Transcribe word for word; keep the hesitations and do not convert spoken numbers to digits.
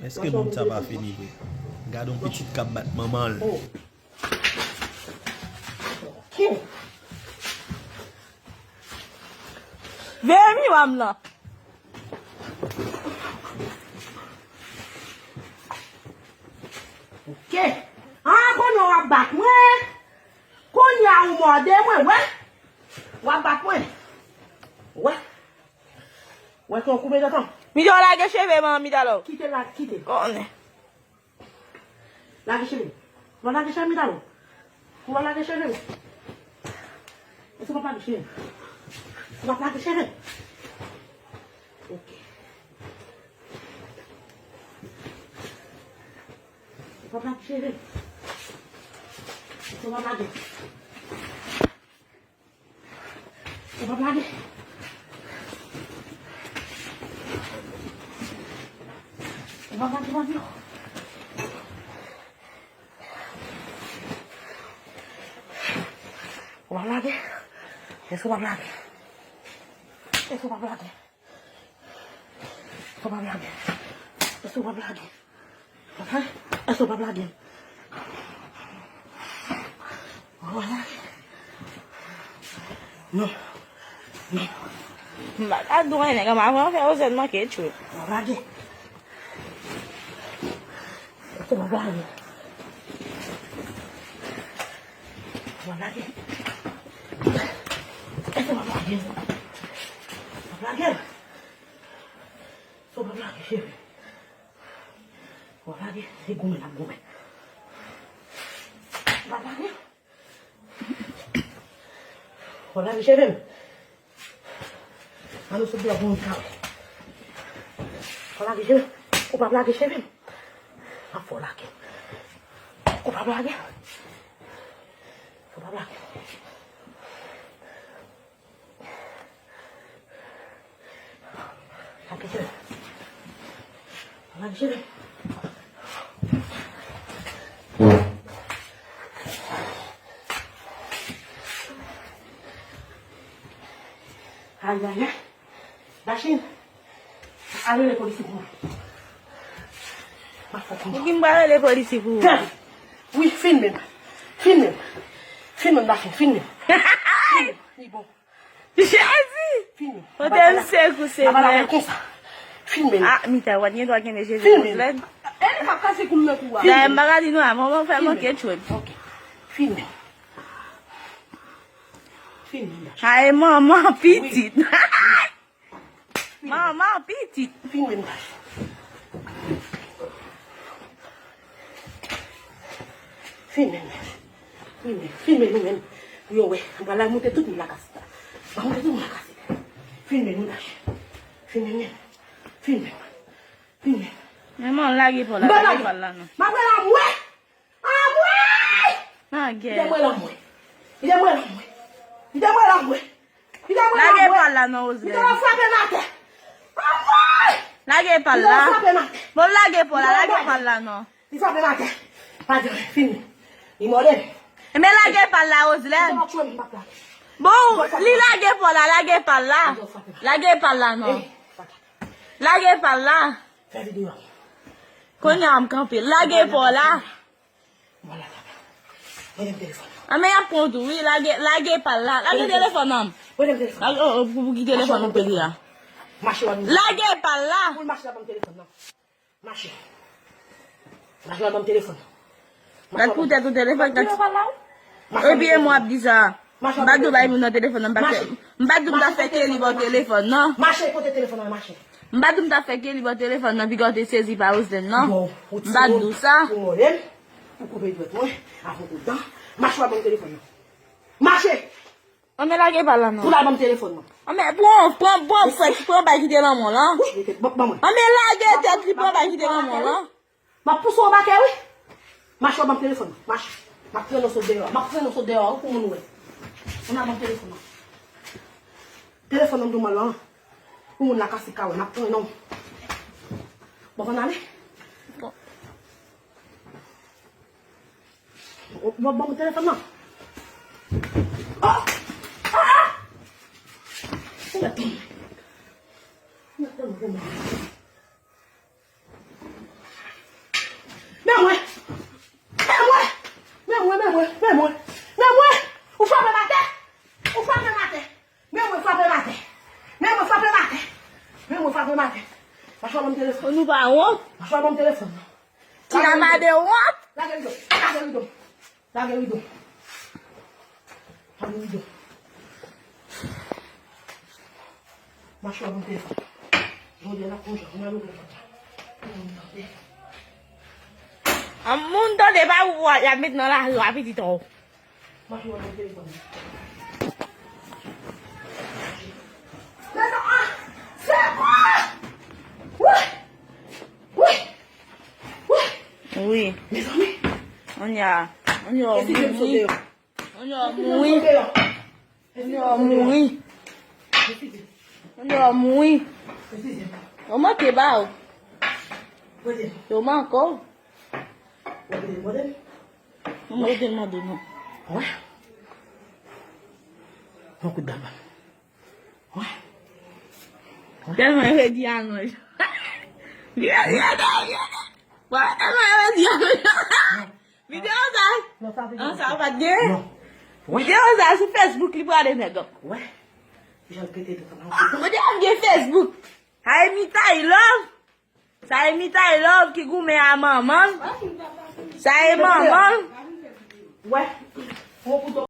Èske mond sa pa fini vre? Gade yon pitit k ap bat manman l. Veye miwa m nan. Ok. Ah, konnen w ap bat mwen. Kounye a ou mòde mwen, wè. W ap bat mwen. Wè. Wè, ton koupe nan tan. Mita w lage cheve m an, Mita lò. Kite la, kite. Konnen. Lage cheve m. Ou pa lage cheve m, Mita lò. Ou pa lage cheve m. Èske w pa lage cheve m? Ou pa lage cheve m? Ok. Ou pa lage cheve m. Èske w pa lage? Ou p ap lage. Ou p ap lage, Matyo. Ou p ap lage. Èske w p ap lage? Èske w p ap lage? Èske w p ap lage? Èske w p ap lage? Èske w p ap lage? Non. Non. M pa ka di w anyen, nèg, m ap fè Ozèn manke tchwip. W ap lage. Èske w ap lage? W ap lage. Èske w ap lage? W ap lage. Èske w p ap lage, cheri? W ap lage, se goumen n ap goumen. W ap lage. W ap lage cheve m. An nou sot deyò pou moun ka wè. W ap lage cheve m. Ou p ap lage cheve m. M ap fè w lage. Ou p ap lage. Ou p ap lage. Lage cheve. Lage cheve. Ay, ay, ay. Dachin. Al rele polis pou mwen. M ap fè w konprann. Pou ki m pral rele polis pou ou? Wi, filme m. Filme m. Filme m, Dachin, filme m. Filme m. Li bon. Jezi! Filme m. Pote m sekou, Senyè. Filme m. Ah, Mita, w pa t gen dwa kenbe Jezi Roselèn. E li k ap kase kou m nan kou a. Dayè, m pa ka di nou a, manman fè manke tchwip. Ok. Filme m. Filme m, Dachin. Ay, manman pitit. Manman pitit. Filme m, Dachin. Filme m. Filme, filme nou menm. Pou yo wè. M pral monte tout moun lakay la. M pral monte tout moun lakay la. Filme nou, Dachin. Filme m. Filme m. Filme m. Men man, lage pa w la, lage pa w la non. M ap pran la mwen. Anmwey! Lagè. Kite mwen lanmwey. Kite mwen lanmwey. Kite mwen lanmwey. Kite mwen lanmwey. Lage pa l la non, Roselèn. Kite mwen frape m atè. Anmwey! Lage pa l la. Kite mwen frape m atè. Bon, lage pa l la, lage pa l la non. Li frape m atè. Padon, fini. Li mòde m. Men lage pa l la, Roselèn. Li tchwe m, m p ap lage. Bon, li lage pa l la, lage pa l la. Lage pa l la non. Lage pa l la. Fè videyo a. Kounye a m kanpe. Lage pa w la. Mwen la, la. Mwen gen telefòn nan. A, men y ap pran w tou, wi. Lage, lage pa l la. Lage telefòn nan. Mwen gen telefòn. Lage, oh, oh, pou, pou ki telefòn ou pedi a? Mache w ap vin. Lage pa l la. Pou l mache la ban m telefòn nan. Mache. Mache w ap ban m telefòn nan. Gad pou tèt ou telefòn, gad. Epi e mwen ap di sa. M pa t dwe bay moun nan telefòn nan, m pa t fè, m pa t dwe m ta fè Kelly ba w telefòn nan. Mache, kote telefòn nan, mache. M pa t dwe m ta fè Kelly ba w telefòn nan, piga w te sezi pa Roselèn nan. M pa t dwe sa. Ou mòde m, ou koupe dwèt mwen, avan ou dan. Mache w al ban m telefòn nan. Mache! Anben lage pa l la non. Pou l al ban m telefòn nan. Anben pran, pran, pran, pran, pran bay ki te nan men w lan. Wi, ban, ban mwen. Anben lage tèt li, pran bay ki te nan men w lan. M ap pouse w anba kè wi. Mache w ban m telefòn nan. Mache. M ap trennen w sot deyò a. M ap trennen w sot deyò a wi pou moun wè. Ann al ban m telefòn nan. Telefòn nan m di w mwen lan. Pou moun lakay la ka wè. M ap trennen w. Bon, ann ale. Bon. W ap ban m telefòn nan. Ah! Ah! Ou mèt tann. Ou mèt tann pou mwen. Telefòn. Nou pa wont. Machwa, ban m telefòn nan. Ti la pa de wont. Lage rido. Lage rido. Lage rido. Lage rido. Machwa, ban m telefòn. Jodi a n ap konn jan. Mwen loup telefòn. An moun tande pa ou y ap met nan lari a pitit ou. Wi. Mezanmi. Anya. Anya mouri. Anya mouri. Anya mouri. Anya mouri. Yo manke ba ou. Yo manke ou. Mwen mande, mande non. Wè. Yon kout daba. Wè. Tèlman redi alonj. Vye, vye, vye, vye. Wè, tèlman redi alonj. Videyo sa. Non, sa vle di an sa pa t gen. Non. Wè. Videyo sa sou Facebook li prale nèg. Wè. Jan l pete tout sa. Kote ap gen Facebook? Sa e Mitay Love. Sa e Mitay Love ki goumen a manman l. Sa e manman l. Wè.